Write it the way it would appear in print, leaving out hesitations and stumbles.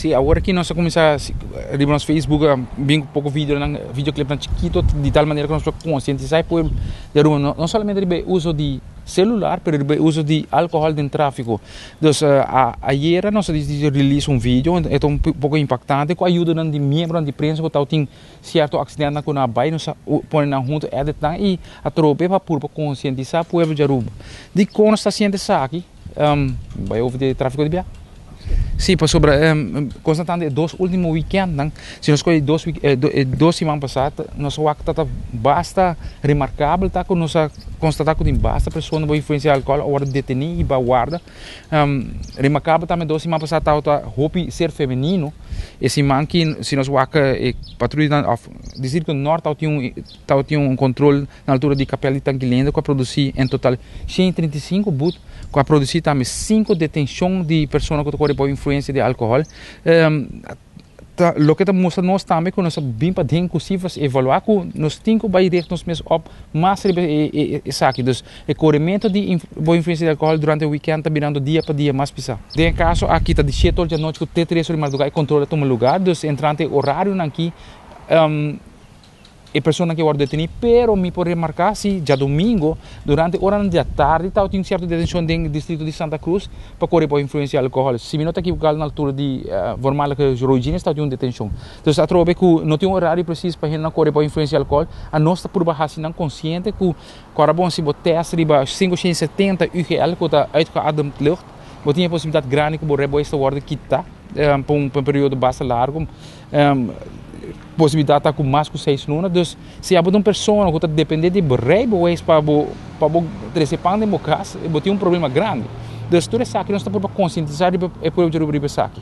Si, awor aki nos a cuminsa riba nos Facebook bin cu poco videonan, videoclipnan chikito di tal manera cu nos por concientisa e pueblo di Aruba no no solamente riba e uso di celular pero riba e uso di alcohol den trafico. Dus ayera nos a dicidi release un video, e ta un poco impactante cu ayudonan di miembronan di prensa cu tabatin cierto accidentenan cu nan a bay, nos a pone nan hunto, edit nan y atrobe pa purba concientisa pueblo di Aruba. Dicon nos ta haciendo esaki? Bay over di trafico di bia? Si, pasobra constatando e dos ultimo weekendnan, si nos coge e dos siman pasa, nos a wak ta ta basta remarcabel ta cu nos a constata cu tin basta persona bo influencia di alcohol a wordo deteni y ba warda. Remarcabel tambe dos siman pasa tabata hopi ser femenino, e siman ki si nos wak e patruyanan of distrito nort tabatin un control na altura di Kapel di Tanquilendo ku a produsí en total 135 but, ku a produsí tambe 5 detenshon di persona ku ta kore bou influensia di alkohòl. Ta loke ta mustra nos tambe ku nos a bin paden ku sifras evaluá ku nos tin ku bai richt nos mes op mas riba esaki. Dus e korementu di bou influensia di alkohòl durante e wikènt ta birando dia pa dia mas pisá. Den e kaso aki ta di 7 or di anochi ku te 3 or di mardugá e kontrol a tuma lugá. Dus entrante e orarionan aki E personanan ke wòrdu detení, pero mi por remarká si djadumingu durante oranan di atardi tabatin un sierto detenshon den distrito di Santa Cruz pa kore por influensia alkohòl. Si mi no ta ekivoká na altura di voormalige Roygenes tabatin un detenshon. Entonces atrobe ku no tin un orario presis pa hendenan kore por influensia alkohòl, anos ta purba hasi nan konsiente ku kòrda bon si bo tèst riba 570 UGL ku ta uitgeademd lucht, bo tin e posibilidat grandi ku bo rijbewijs ta wòrdu kitá pa un periodo basta largu. Posibilidat ta ku mas ku seis luna. Dus si abo ta un persona ku ta depende di bo rijbewijs pa bo pa bo trese pan den bo kas, bo tin un problema grandi. Dus tur esaki nos ta purba konsientisá riba e pueblo riba esaki.